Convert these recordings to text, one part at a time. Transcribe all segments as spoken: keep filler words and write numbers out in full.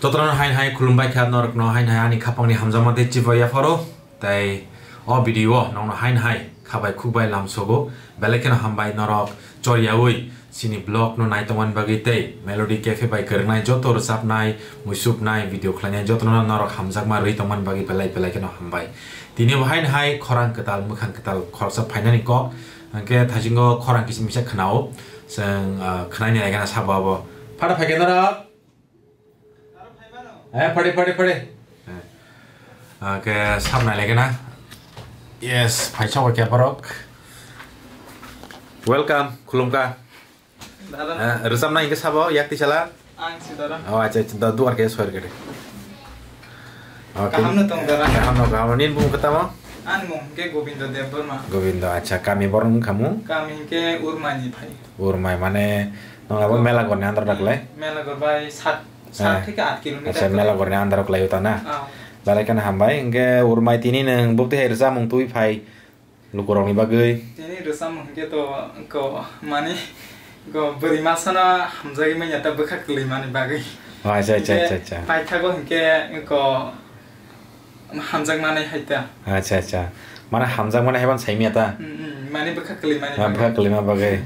Jotono hain hai khulumbai kha norokno, hain hai ani khapangni hamjakma tei chibai yapharo. Tei o video o nokno hain hai khabai khukbai lamsogo, belai kheno hambai norok choriyaui chini vlog no nai tongmani bagwi tei Melody Cafe bai kwrwngnai joto rwchapnai, muisupnai, video khlainai jotono norok hamjakma rwi tongmani bagwi belai belai kheno hambai. Tini bo hain hai khorang kwtal, mwkhang kwtal khoroksa phainani kok, hwnkhe thaisingo khorang kisa misa khwnao, chwng, ah, khwnaini naikhe na sabo abo. Phano phaikhe norok? Eh, phaidi, phaidi, phaidi. Eh. Oke, sab nai lagi na. Yes, phai chok ke borok. Welcome, khulumkha. Dada. Eh, rwchapna hingke sabo, yak tisala? Ang si dada. Oh, acha, acha, da, duar ke soir gede. Oke. Kaham no tong dada. Kaham no, kaham no. Nini bumung khe tamo? Ani mung hingke Gobindo Debbarma. Gobindo, acha, kami borok wngkha mung? Kami hingke Urmani phai. Urmai mane, nong abo Melagor ni andro daklai? Melagor bai sat, sat theke aat kilometer. Acha, kwrwi. Melagor ni andro kwlai o ta na? Ah. Belai kheno hambai, hingke Urmai tini nwng bukti hai rwchapmung twi phai lukurok ni bagwi? Tini rwchapmung hingke to ko mani ko bwrwi masa no hamjagwi manya ta bwkha kwlwi mani bagwi. Oh, acha, acha, acha, acha. Hingke paithago hingke ko hamjakmani hai ta. Acha, acha. Mane hamjakmani hai ban saimya ta? Mm, mm, mane bwkha kwlwimani bagwi. Ah, bwkha kwlwima bagwi.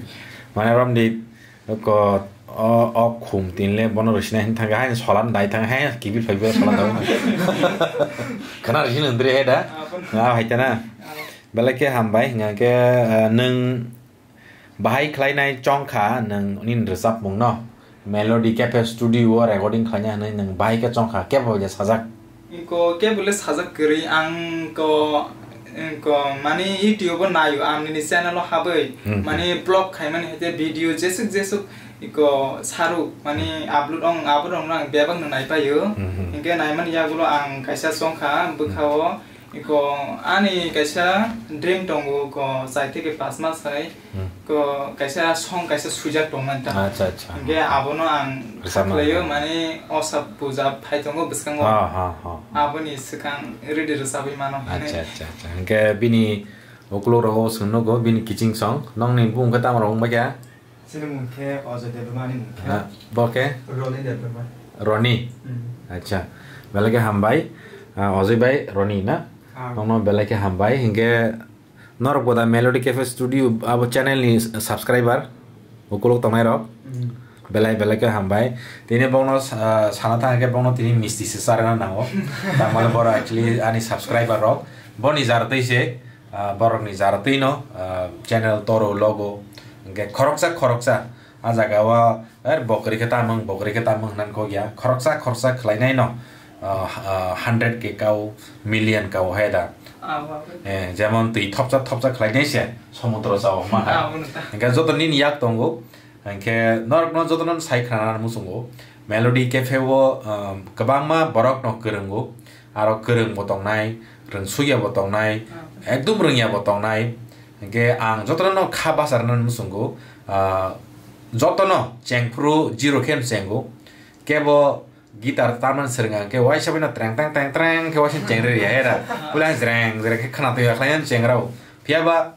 Mane romdi ko o, o khum tinle bono rwsina hin thangkha, haino solan dai thangkha, haino kibil phaibo solan dai. Khana rwsina hindri hai da? Ah, bono. Ah, hai ta na? Ah. Belai khe hambai, hingkha khe, ah, nwng Bahai khlainai chongkha nwng nini rwchapmungno Melody Cafe Studio o recording khlaina hwnwi nwng bahai khe chongkha, kebo je sajak? Ko kebo le sajak kwrwi, ang ko, ko mani YouTube o naio, ang nini channel o habwi, hmm, mani vlog khaimani hai khe video jesuk jesuk ko saruk mani upload ong, abo rokno ang bebak no naipaio. Hmm, hmm. Hinkhe naimani yagulo ang kaisa chongkha bwkha o. Iko ani kaisa dream tongo, ko chai theke pass ma sai, hmm, ko kaisa song kaisa swijak tongmani ta. Acha, acha. Hingke abono ang rwchapna khlaio, mane osa puja phai tongo bwskango. Ha, ha, ha, ha. Aboni swkang ready rwchabwi mano hwnwi. Acha, acha, acha. Hingke bini ukuluk rogo chwng nugo, bini kiching song. Nongni bumung khe tamo rok wngbai kha? Chini mung khe Ajoy Debbarma, ani mung khe. Ha, bo khe? Roni Debbarma. Roni? Hmm. Acha. Belai khe hambai. Ah, Ajoy bai Roni na? Ah. Nokno belai khe hambai. Hinkhe norok bo da Melody Cafe Studio abo channel ni subscriber. Ukuluk tongnai rok. Hmm. Belai belai khe hambai. Tini bokno sa-, sana thang khe bokno tini misti se charwna nango. Tangmani borok actually ani subscriber rok. Boni jar twi se. Ah, borokni jar twi no, ah, channel toro logo, hingke khoroksa khoroksa, ah, jaga o, er, bo kwrwi khe tamung, bo kwrwi khe tamung hwnwi kok ya, khoroksa khoroksa khlainai no, ah, ah, hundred K kao, million kao hai da. Abo. Eh, jemon twi thopsa thopsa khlainai se, somudro sao ma hai. Abo no ta. Hingke joto nini yak tongo, hingke norok no joto no sai khna muchungo, Melody Cafe o, ah, kwbangma borok no kwrwngo, aro kwrwng bo tongnai, rwngsukya bo tongnai, ah, ekdum rwngya bo tongnai. Hingke ang jotono no kha basa rwna muchungo, ah, jotono chengphuru zero khe chengo. Kebo guitar tarman swrwnga hingke waisa bai no treng treng treng treng khe waisa chengri ya era. Puila jreng jreng khe khna twi ya khlai chengrao. Phiya ba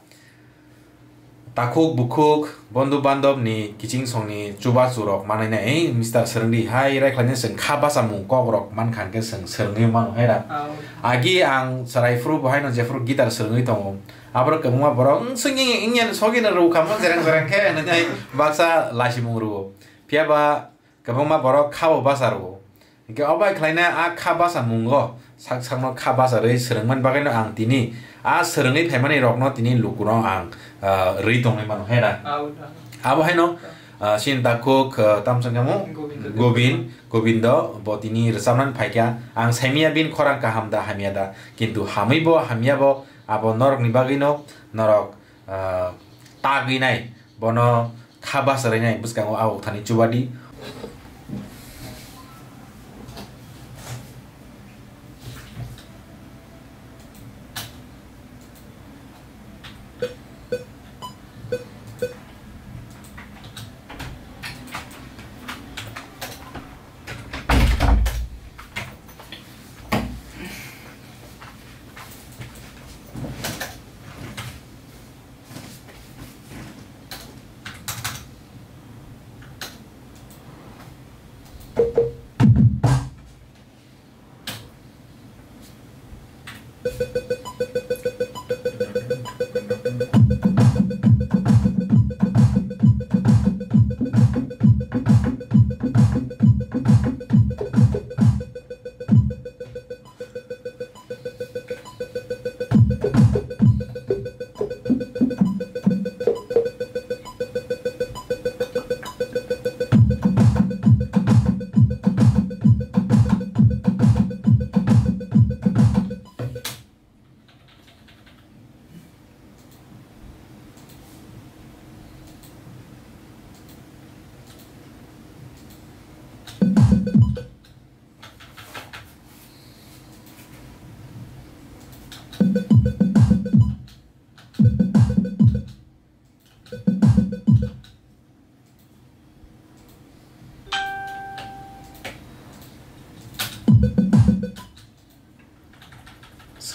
takhuk bukhuk, bondhu bandhobni kiching songni chubachu rok manwi nai, "Ei, Mister Swrwngdi, hai rai khlaina chwng kha bachamung kok rok mankha hwnkhe chwng swrwngwi mano," hai da. Au. Agi ang chwrai phuru bo haino jephuru guitar swrwngwi tongo. Aborok kwbangma borok, "Wng, swngwi wngya sogwi no rw kha mo jereng jereng khe," hwnwi baksa lachimung rwo. Phiya ba Kwbangma borok kha bo basa rwo. Hinkhe o bai khlaina a kha basa mungo sak sakno kha basa rwi swrwngmani bagwino ang tini a swrwngwi phaimani rokno tini lukuno ang, ah, rwi tongwi mano, hai da? Abo da. Abo haino, ah, chini takhuk, ah, tamo chwng khe mo? Gobindo. Gobin, Gobindo, bo tini rwchapnani phaikha. Ang saimanya bini khorang kaham da hamya da. Kintu hamwi bo hamya bo abo norokni bagwino norok, ah, tagwi nai. Bono kha basa rwnai bwskango a ukthani chubadi.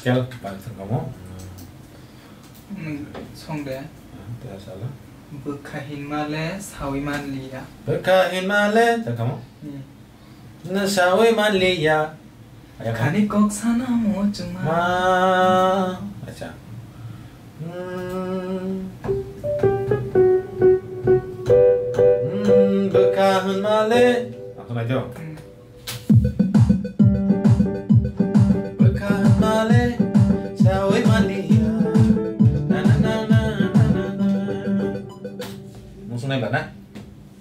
Kel, bang thang kamo. Hmm, song de. Ah, te asala. Bwkha hinma le sawi man liya. Bwkha hinma le, thang kamo. Hmm. Na sawi man liya. Aya, khani kok sana mo chuma. Ma. Acha. Hmm. Hmm, bwkha hinma le. Aku nai jo. Hmm. Bwkha male, sawi maliya. Na, na, na. Muchungnai ba na?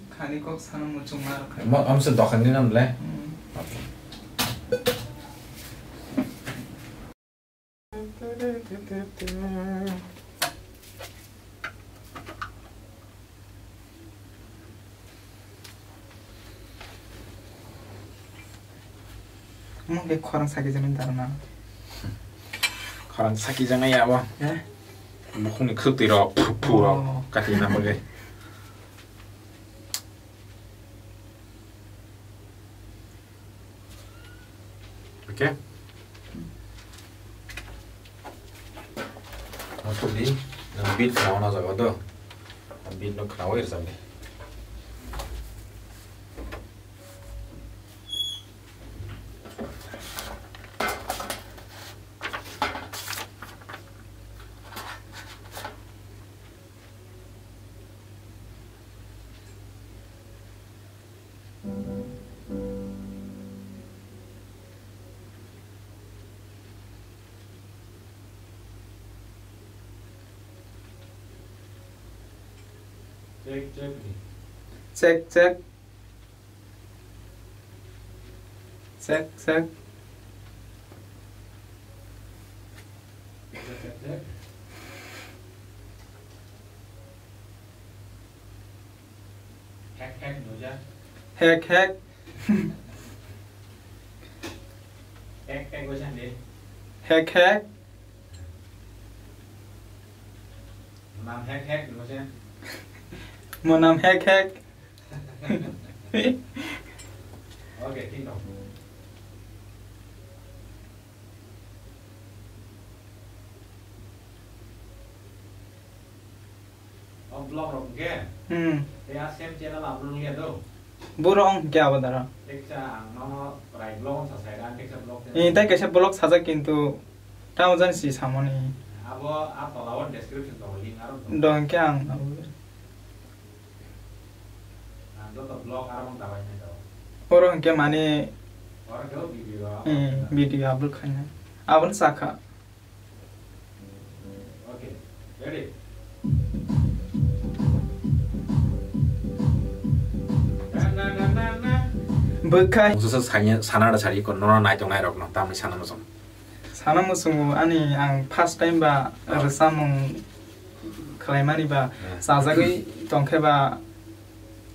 Khani kok sana muchungma rok khai. Mo, amse dokan ni nam le? Hmm. Okay. Omo khe khorang sakijak nai dara na. Khorang sakijak nai abo. Eh? Bukhukni khwtwi rok, phu, phu rok, oh, kati na bagwi. Okay. Motuli, nang beat khna o na jaga do. Beat no khna o irjak di. Check, check. Check, check. Check, check. Check, check, check. Hack, hack, noja. Hack, hack. Hack, hack, noja, ne? Hack, hack. Nam hack, hack, noja. Mo nam hack, hack. Okay, thik dong. O vlog rok hwnkhe? Hmm. Tei a same channel upload wngya do? Borok wng hwnkhe abo dara. Teksa ang nono prai vlog wngsa sai da, ang teksa vlog channel. Ee, tei kaisa vlog sajak kintu tamo jani si samani. Abo a tola o description tongo, link aro tongo. Do hwnkhe ang abo. Ang joto vlog aro wng dabai nai do. Oro hwnkhe mani, oro khe o video, ee, upload khaina. Video upload khaina. Abono sakha. Okay, ready? Bwkha. Mungsa sa sanya, sana da sari ko nono naitok nairok no tamni sana muchung. Sana muchungo ani ang first time ba, oh, rwchapmung khlaimani ba, hmm, chajagwi tongkhe ba,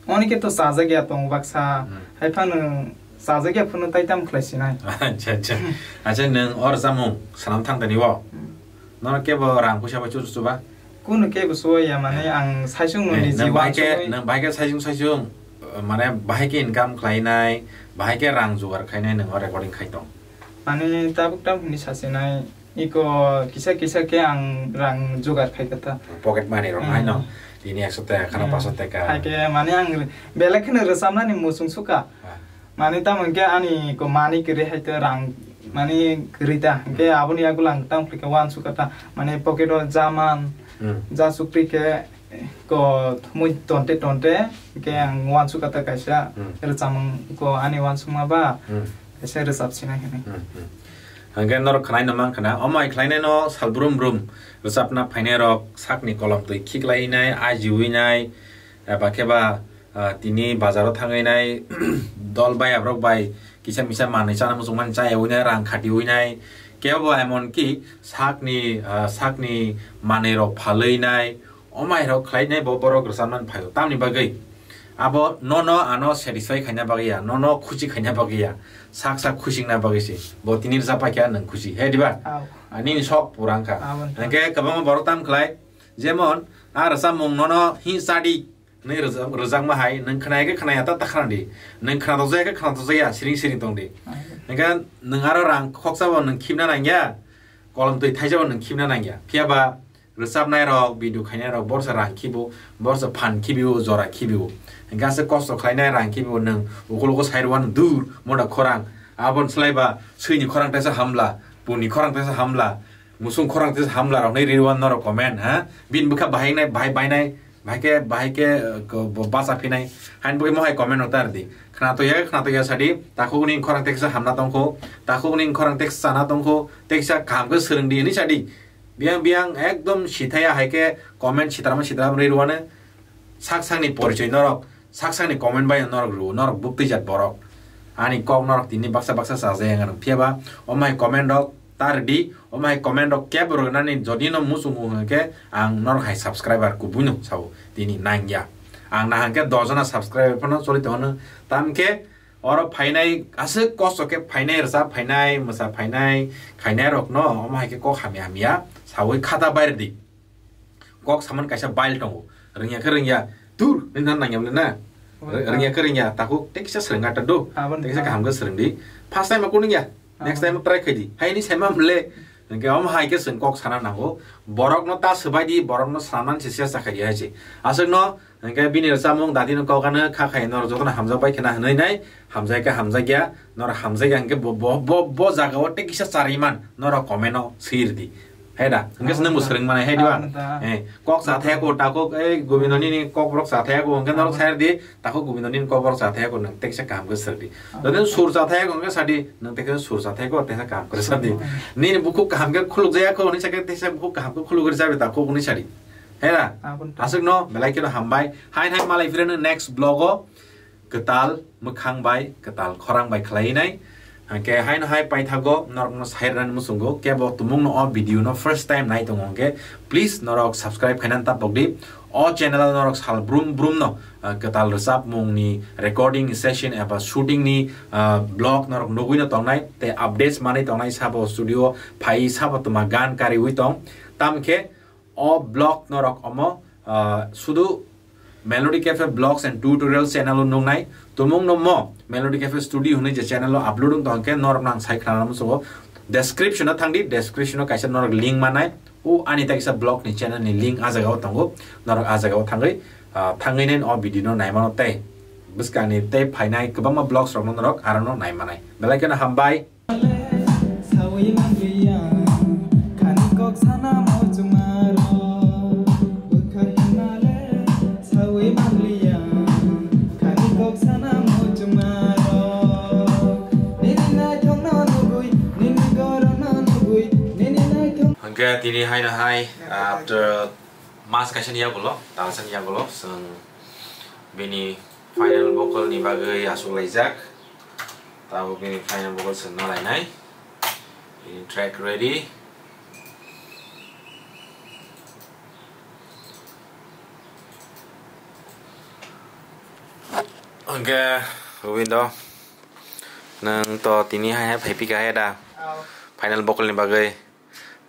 Oni khe to chajak ya tongo baksa. Hmm. Hai phano chajak ya phano tai tamo khlai sinai. Acha, acha. Acha, nwng o rwchapmung sanam thang tani o. Hmm. Nono kebo rang puisa bai chuchu chuba? Kunu kebo chuya, mane, eh, ang saisung, eh, niji nwng bahai khe, wansugwi. Nwng bahai khe saisung saisung, eh, mane bahai khe income khlainai, bahai khe rang jugar khainai nwng o recording khai tong. Mane tabuk tabuk ni sasinai. Iko kisa kisa khe ang rang jugar khai kha ta. Pocket money rok, hmm, hai no? Tini ekso taka, khana, hmm, paanso taka. Hai khe mane ang belai kheno rwchapnani muchung sukha. Ah. Mane tamo hwnkhe ani ko manwi kwrwi hai to rang mane kwrwi ta. Hwnkhe, hmm, aboni yagulo ang tamo khe uansukha ta. Mane pocket o jaman, hmm, ja chukri khe ko thumui tonte tonte hwnkhe ang uansukha ta kaisa, hmm, rwchapmung ko ani uansukma ba, hmm, kaisa rwchap sinai hwnwi. Hmm, hmm. Hwnkhe norok khwnaino mankha na, omo hai khlainaino sal brum brum rwchapna phainairok sakni kolom twi khiklainai, ajiwinai, eba khe ba, ah, tini bazaro thangwinai, dol bai aborok bai kisa misa manwi chana muchungmani chayawinai, rang khatiwinai, kebo emon ki sakni, ah, sakni manwirok phalwinai, Omairok khlainai bo borok rwchapnani phaio. Tamni bagwi? Abo nono ano satisfy khaina bagwi ya, nono khusi khaina bagwi ya, sak sak khusi wngna bagwi se. Bo tini rwchap paikha nwng khusi. He diba? Au. Ah, nini sok pura wngkha. Abo wngkha. Hwnkhe kwbangma borok tam khlai, jemon, a rwchapmung nono hi chadi, nini rwchap-, rwchapma hai, nwng khwnaya khe khwnaya ta, ta khwnadi. Nwng khwnathokjaya khe khwnathokjaya, siring siring tongdi. Abo. Hwnkhe nwng aro rang khoksa bo nwng khibna nangya. Kolom twi thaijabo nwng khibna nangya. Phiyaba rwchapnai rok, video khainai rok, borsa rang khibo, borsa phan khibibo, jora khibibo. Hingke aswk kosto khlainai rang khibibo nwng ukulgo sairwano dur moda khorang. Aboni slaiba swini khorang tesa hamla, puni khorang tesa hamla, musung khorang tesa hamla rokni rirwan norok comment, ha? Bini bwkha bahai nai, bahai bainai, bahai khe, bahai khe, eh, ko-, bo-, bacha phinai. Hain bwkhe mohai comment rok ta rwdi. Khna toya, khna toya sadi, takhukni khorang teksa hamna tongkho, takhukni khorang teksa chana tongkho, teksa kaham khe swrwngdi hwnwi sadi. Biyang biyang ekdom sithaya hai khe comment sitharma sitharma rwi rwano. Sak sakni porichoi norok, sak sakni comment bai norok rwo, norok buktwi jat borok. Ani kok norok tini baksa baksa chajai ang phiyaba, omai comment rok ta rwdi, omai comment rok kebo rwnani jodi no muchungo hwnkhe ang norok hai subscriber kubui no sao tini nangya. Ang nahang khe dos jona subscriber phano choli tongo, tamkhe oro phainai aswk kosto khe phainai, rwchap phainai, mwsa phainai, khainai rok no omo hai khe kok hamya hamya saui khata bai rwdi. Kok saman kaisa bail tongo. Rwngya khe rwngya. Dur, nini nan nangya bole na? Rwngya khe rwngya. Takhuk teksa swrwngya ta do. Teksa kaham khe swrwngdi. First time kunu ya. Next time try khaidi. Haini sema mle. Hingke omo hai khe chwng kok sana nango. Borokno ta swbaidi, borokno sanaman se siya sakhaidi hai se. Aswkno hingke bini rwchapmung dadino kok ano kha khai norok jotono hamjak bai khna hwnwi nai. Hamjai khe hamjakya. Norok hamjakya hingke bo, bo, bo, bo jagao tei kisa chariman norok comment o swirdi. Hai da, hingke nwng bo swrwng manai hai diba? Eh, kok sa thaya ko, ta kok, eh, Gobindo nini kok borok sa thaya ko, hingke norok sayar di, ta kok Gobindo nini kok borok sa thaya ko, nwng teksa kaham khe swrwdi. Jodi sur sa thaya ko, hingke sadi, nwng teksa sur sa thaya ko, teksa kaham khe sadi. Nini bukhuk kaham khe khuluk jaya ko, hwnwi sakhe teksa bukhuk kaham khe khuluk ri jabi ta kok hwnwi sadi. Hai da? Aswkno belai kheno hambai. Hai hai malai phirano next vlog o. Kwtal mwkhang bai, kwtal khorang bai khlai nai. Hwnkhe haino hai paithago norokno sairnani muchungo, kebo tumungno o video no first time nai tongo hwnkhe, please norok subscribe khainani tapokdi. O channel o norok sal brum brum no, ah, kwtal rwchapmungni recording session eba shooting ni, ah, vlog norok nugui no tongnai, tei updates manwi tongnai, sabo studio phai, sabo twma gan kariui tong. Tamkhe o vlog norok omo, ah, sudu Melody Cafe Vlogs and Tutorials channel o nuknai. Tumung no mo Melody Cafe Studio hwnwi je channel o upload wng tong khe norok nang sai khna muchungo. Description o thangdi, description o kaisa norok link manai. O ani ta kisa vlog ni channel ni link a jaga o tongo. Norok a jaga o thangwi, ah, thangwi nai o video no naimano tei bwskang ni tei phainai kwbangma vlogs rok no norok aro no naimanai. Belai kheno hambai. Sawi manliya, khani kok sana muchungmarok. Bwkha hinmale, sawi manliya, khani kok sana muchungmarok. Nini naithokno nugui, nini gorokno nugui, nini naithok. Hwnkhe tini haino hai, after mas kaisani yagulo, talsani yagulo, chwng bini final vocal ni bagwi achuk laijak. Tabuk bini final vocal se nalainai. Bini track ready. Hwnkhe Gobindo, nwng to tini hai hai phai phika hai da? Final vocal ni bagwi.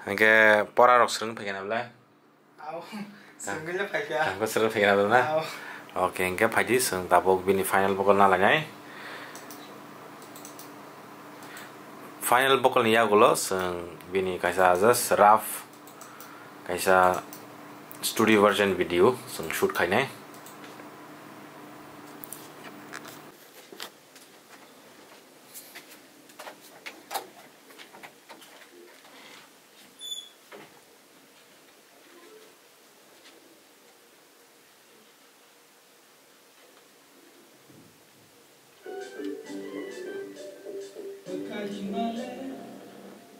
Hwnkhe pora rok swrwng phaikha na bwle? Aw, swrwngwi le phaikha. Tamkhe swrwng phaikha na bwle na? Aw. Okay, hwnkhe phaidi, chwng tabuk bini final vocal nalainai. Final vocal ni yagulo chwng bini kaisa just rough, kaisa studio version video chwng shoot khainai.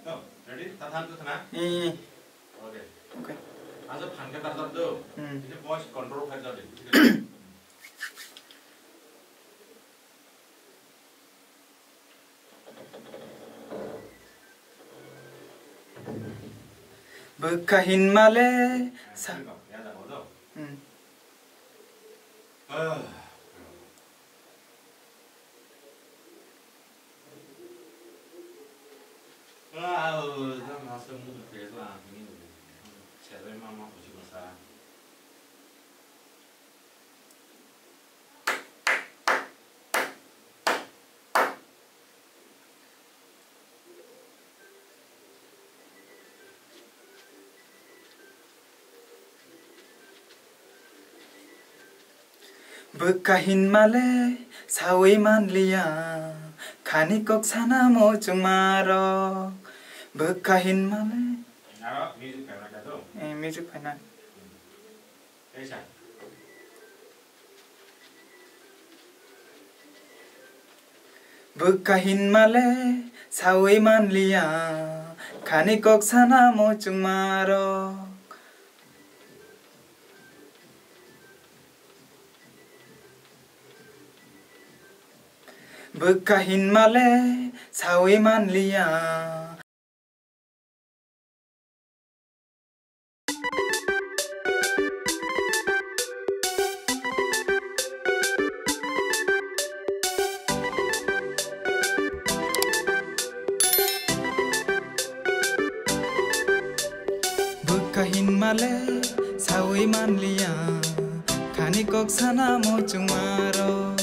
Oh, ready? Tathan tu sana? Eh. Okay. Okay. Aja phan ke tartar do. Hmm. Ini voice control khai jade. Bwkha hinmale sa. Hmm. Bwkha hinmale sawi manliya, khani kok sana muchungmarok. Bwkha hinmale. Aro music paina ka to? Eh, music paina. Kaisa. Bwkha hinmale sawi manliya, khani kok sana muchungmarok. Bwkha hinmale sawi manliya. Bwkha hinmale sawi manliya, khani kok sana muchungmarok.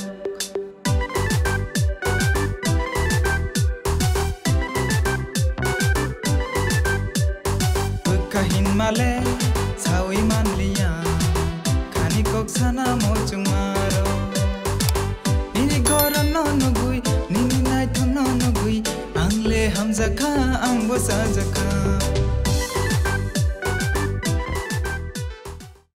Bwkha hinmale sawi manliya, khani kok sana muchungmarok. Nini goron no nugui, nini naithok no nugui, ang le hamjakha, ang bo sajakha.